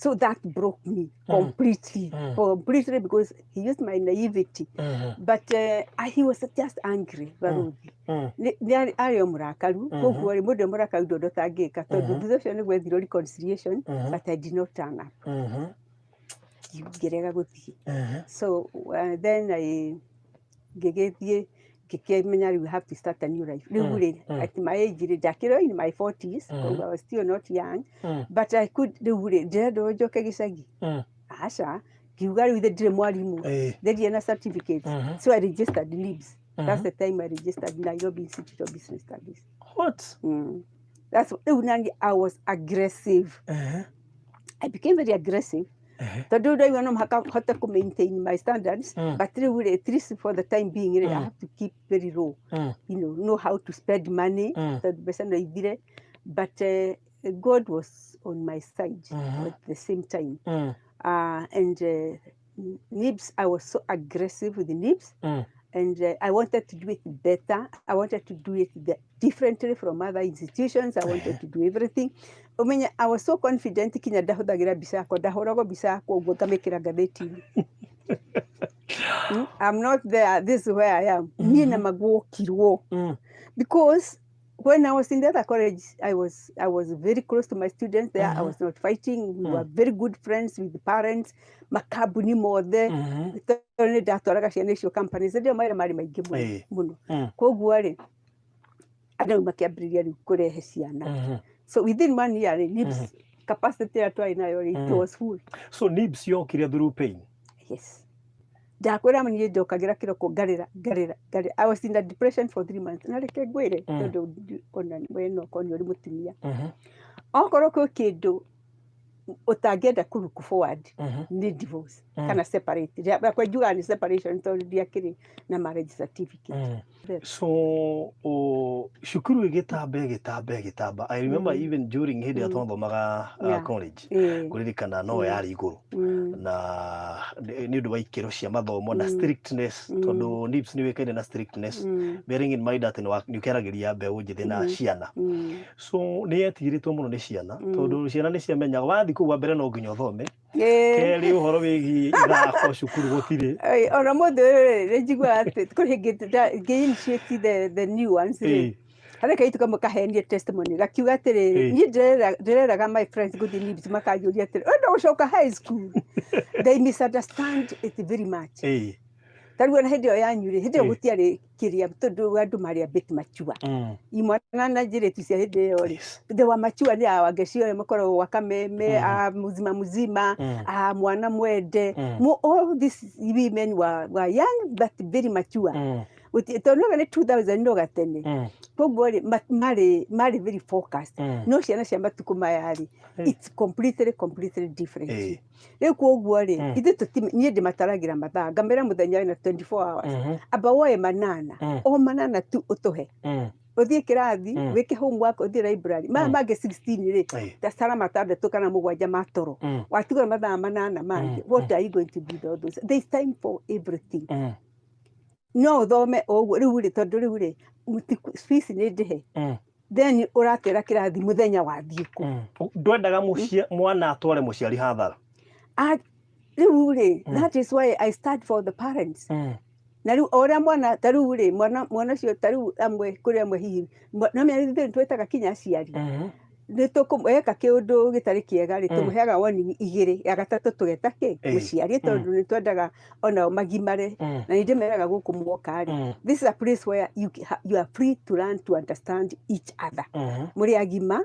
So that broke me completely, completely, because he used my naivety. But he was just angry, Baruthi. Nĩ arĩ o mũrakaru, koguo rĩ, mũndũ e mũrakaru ndũ ũtangĩka, tondũ thutha ũcio nĩ gwethirwo reconciliation, but I did not turn up. Ngĩrega gũthiĩ. So then I ngĩgĩthiĩ, ngĩkĩmenya rĩu I have to start a new life rĩu rĩ. At my age rĩ, ndakĩrĩ in my 40s, koguo I was still not young, but I could. Rĩu rĩ, ndĩrenda njoke gĩcagi? Aca. Ngiuga rĩu ithe ndirĩ mwarimũ, ndirĩ na certificate. So I registered NIBS. That's the time I registered Nairobi Institute of Business Studies. What? That's rĩu nani I was aggressive. I became very aggressive, tondũ ndaigua no mũhaka hote kũ maintain my standards. But rĩu rĩ, at least for the time being rĩ, I have to keep very low, know how to spend money, tondũ mbeca no ithire. But God was on my side at the same time. And NIBS, I was so aggressive with the NIBS, and I wanted to do it better. I wanted to do it differently from other institutions. I wanted to do everything. Ũmenye, I was so confident kinya ndahũthagĩra mbica yakwa, ndahũragwo mbica yakwa ũguo ngamĩkĩra ngathĩti-inĩ. I'm not there. This is where I am. Niĩ na maguokirwo because when I was in the other college, I was very close to my students there. I was not fighting. We were very good friends with the parents. Makambuni mothe, tondũ nĩ ndatwaraga ciana icio companies, ndio mawĩra marĩ maingĩ mũno mũno. Koguo rĩ, andũ rĩu makĩambĩrĩria rĩu kũrehe ciana. So within one year rĩ, NIBS capacity ĩrĩa twarĩ nayo rĩ, it was full. So NIBS yokire through pain. Yes, ndakwĩra niĩ njokagĩra kĩroko ngarĩra, ngarĩra, ngarĩra. I was in a depression for 3 months. Na reke ngwĩre, tondũ ona we no korwo nĩ ũrĩ mũtumia, okorwo kwĩ kĩndũ ũtangĩenda kũ look forward nĩ divorce kana separate. Yakwa njugaga nĩ separation, tondũ ndiakĩrĩ na marriage certificate. So cukuru ĩgĩtamba, ĩgĩtamba, ĩgĩtamba. I remember even during hĩndĩ ĩrĩa twathomaga college, kũririkana no yarĩ igũrũ na nĩ ũndũ wa ikĩro cia mathomo na strictness, tondũ NIBS nĩ ũĩkaine na strictness, bearing in mind atĩ nĩ ũkeragĩria mbeũ njĩthĩ na ciana. So nĩ yetigĩrĩtwo mũno nĩ ciana, tondũ ciana nĩ ciamenyaga wathiĩ kũu, wa mbere no nginya ũthome, kerĩ ũhoro wĩgiĩ ithako cukuru gũtirĩ. Ĩĩ, ona mũthĩ ũyũ rĩ, nĩ njiguaga atĩ kũrĩ hĩndĩ ngĩ-initiate the new ones rĩ, harĩ kairĩtu kamwe kahenie testimony gakiuga atĩrĩrĩ, niĩ ndĩreraga my friends gũthiĩ NIBS, makanjũria atĩrĩ, "Wenda gũcoka high school?" They misunderstand it very much. Ta rĩu ona hĩndĩ ĩyo yanyu rĩ, hĩndĩ ĩyo gũtiarĩ kĩrĩa, tondũ andũ marĩ a bit mature. Imwana na njĩrĩtu cia hĩndĩ ĩyo rĩ, they were mature. Nĩ a Wangeci ũrĩa makoragwo gwa Kameme, a muzima muzima, a mwana mwende. All these women were young but very mature. Tondũ noga nĩ 2000, no gatene. Koguo rĩ, marĩ very focused. No ciana cia matukũ maya rĩ, it's completely, completely different. Rĩu koguo rĩ, ithuĩ tũti, niĩ ndĩmataragĩra mathaa, ngamĩra mũthenya wĩna 24 hours, amba woe 8, o 8 tu ũtũhe, ũthiĩ kĩrathi, wĩke homework, ũthiĩ library. Maya mangĩ 16 rĩ, ta cara 6 kana 7 ma toro. Watigwo mathaa 8 mangĩ. What are you going to do with all those? There is time for everything. No ũthome o ũguo rĩu rĩ, tondũ rĩu rĩ, fees nĩ ndĩhe, then ũratera kĩrathi mũthenya wathiĩ kũ? Ndwendaga mwana atware mũciari hathara. Ah, rĩu rĩ, that is why I stand for the parents. Na rĩu o ũrĩa mwana, ta rĩu rĩ, mwana ũcio, ta rĩu amwe, kũrĩ amwe hihi no menya ithuĩ twĩtaga kinya aciari, nĩ tũkũmweka kĩũndũ gĩtarĩ kĩega rĩ, tũmũheaga warning igĩrĩ, ya gatatũ tũgeta kĩ mũciari, tondũ nĩ twendaga onao magimare. Na nĩ ndĩmeraga gũkũ mwoka rĩ, this is a place where you are free to learn to understand each other. Mũrĩ agima,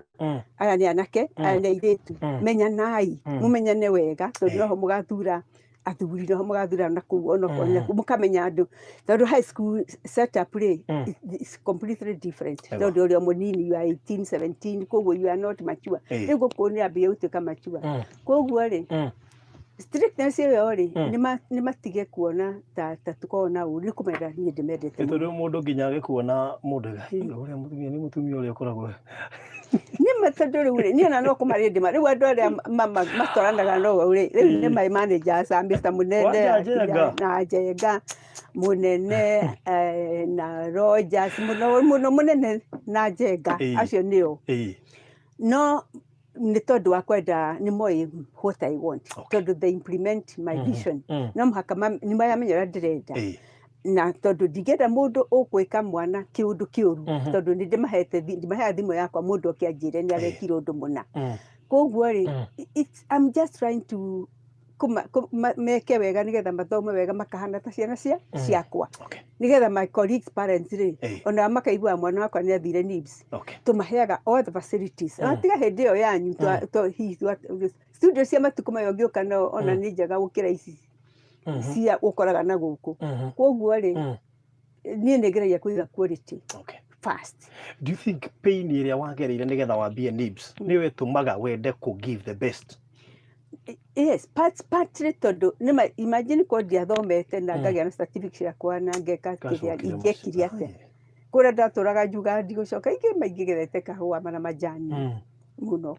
aya nĩ anake, aya nĩ airĩtu, menyanai, mũmenyane wega, tondũ noho mũgathura athuri, noho mũgathura na kũu onokorwo mũkamenya andũ, tondũ high school setup rĩ, is completely different, tondũ ũrĩa mũnini, you are 18, 17, koguo you are not mature. Rĩu gũkũ nĩ ambia gũtuĩka mature. Koguo rĩ, strictness ĩyo rĩ, nĩ matige kuona ta tũkoragwo na ũru, nĩ kũmenda niĩ ndĩmendete Nĩ mũno. Tondũ mũndũ nginya agĩkuona mũndũ aiga, "Hĩ, ũrĩa mũtumia nĩ mũtumia ũrĩa ũkoragwo." Nĩ tondũ rĩu rĩ, niĩ ona no kũmarĩ ndĩma rĩu andũ arĩa matwaranaga no rĩ, rĩu nĩ my managers a Mr. Munene. Wanja Njenga. Na Njenga Munene, na Rogers mũno mũno, Munene na Njenga. Acio nĩo. No Nĩ tondũ wa kwenda, nĩ moĩ what I want, tondũ they implement my vision. No mũhaka nĩ maramenya ũrĩa ndĩrenda, na tondũ ndingĩenda mũndũ ũgwĩka mwana kĩũndũ kĩũru, tondũ nĩ ndĩmahete ndimaheaga thimũ yakwa mũndũ oke anjĩre nĩ arekire ũndũ mũna. Koguo rĩ, I'm just trying to meke wega nĩgetha mathome wega, makahana ta ciana cia ciakwa, nĩgetha my colleagues parents rĩ, ona makaiguaga mwana wakwa nĩ athire NIBS. Tũmaheaga all the facilities. Ona tiga hĩndĩ ĩyo yanyu hihi studio cia matukũ maya ũngĩũka no ona nĩ njega gũkĩra ici cia ũkoraga na gũkũ. Koguo rĩ, niĩ nĩ ngeragia kũiga quality first. Do you think pain ĩrĩa wagereire nĩgetha wambie NIBS nĩyo ĩtũmaga wende kũ give the best? Yes, partly, tondũ nĩma imagine korwo ndiathomete na ngagĩa na certificate ciakwa na ngeka kĩrĩa Gacokire ingĩekire mũciĩ. atĩa? Kũrĩa ndatũraga njugaga ndigũcoka, ingĩ maingĩgerete kahũa na majani mũno,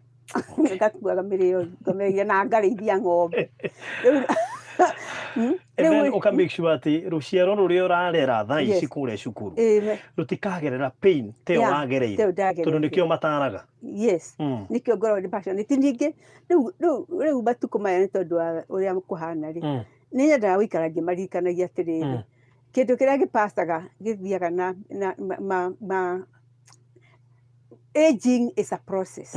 ngakuaga mĩrĩo ngameria na ngarĩithia ng'ombe rĩu. And then Rĩu ũka make sure atĩ rũciaro rũrĩa ũrarera thaa ici kũrĩa cukuru rũtikagerera pain ta ĩyo wagereire, teo tondũ ndagereire. Nĩkĩo mataraga. Yes. Nĩkĩo ngoragwo ndĩ passionate. Ningĩ rĩu matukũ maya, nĩ tondũ wa ũrĩa kũhana rĩ, nĩ nyendaga gũikara ngĩmaririkanagia atĩrĩrĩ, kĩndũ kĩrĩa gĩpacaga gĩthiaga na ma aging is a process,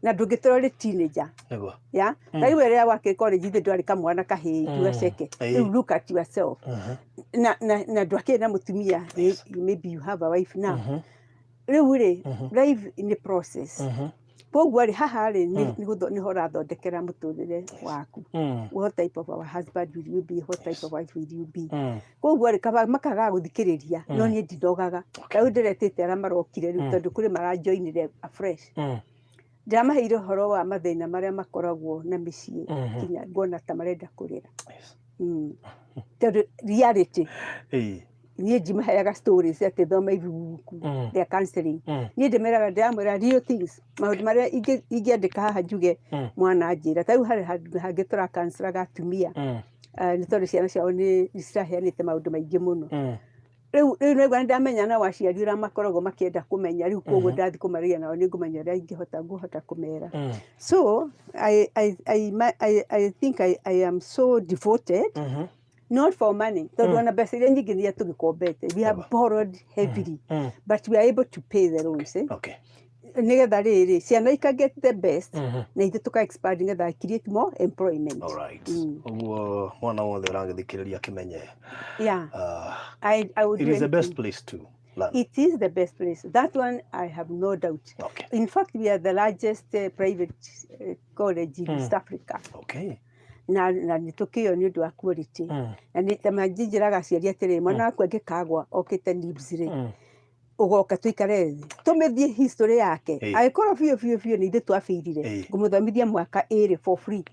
na ndũngĩtũra ũrĩ teenager. Ya ta rĩu ĩrĩa wakĩ college ithe ndwarĩ kamwana kahĩĩ tugaceke. Rĩu look at yourself, na ndwakĩrĩ na mũtumia. Maybe you have a wife now. Rĩu rĩ, life nĩ process. Koguo rĩ, haha rĩ, nĩho ũrathondekera mũtũrĩre waku. What type of a husband will you be? What type of wife will you be? Koguo rĩ, kaba makagaga gũthikĩrĩria, no niĩ ndinogaga. Rĩu ndĩretĩte arĩa marokire rĩu, tondũ kũrĩ marajoinire afresh, ndĩramaheire ũhoro wa mathĩna marĩa makoragwo na mĩciĩ, nginya ngona ta marenda kũrĩra. Tondũ reality, niĩ ndimaheaga stories atĩ thoma ibuku rĩa counseling. Niĩ ndĩmeraga, ndĩramwĩra real things, maũndũ marĩa ingĩandĩka haha njuge mwana anjĩra. Ta rĩu harĩ handũ hangĩ tũrakanselaga atumia, nĩ tondũ ciana ciao nĩ ciraheanĩte maũndũ maingĩ mũno. Rĩu naigua nĩ ndamenya nao aciari ũrĩa makoragwo makĩenda kũmenya rĩu, koguo ndathiĩ kũmarĩria nao nĩ ngũmenya ũrĩa ingĩhota ngũhota kũmera. So I think I am so devoted, not for money, tondũ ona mbeca iria nyingĩ nĩ tũgĩkombete. We have borrowed heavily, but we are able to pay the loans, eh? Nĩgetha rĩrĩ ciana ika get the best, na ithuĩ tũka expand nĩgetha create more employment. All right. Ũguo mwana wothe ũragĩthikĩrĩria akĩmenye I would it do is the best anything. Place to learn. It is the best place, that one I have no doubt. In fact, we are the largest private college in East Africa, na nĩ tũkĩo nĩ ũndũ wa quality, na nĩ ta manjĩraga aciari atĩrĩ, mwana waku angĩkagwa okĩte NIBS rĩ, ũgoka tũikare thĩ tũmĩthiĩ history yake. Angĩkorwo biũ biũ biũ nĩ ithuĩ twabĩirire, ngũmũthomithia mwaka ĩrĩ for free.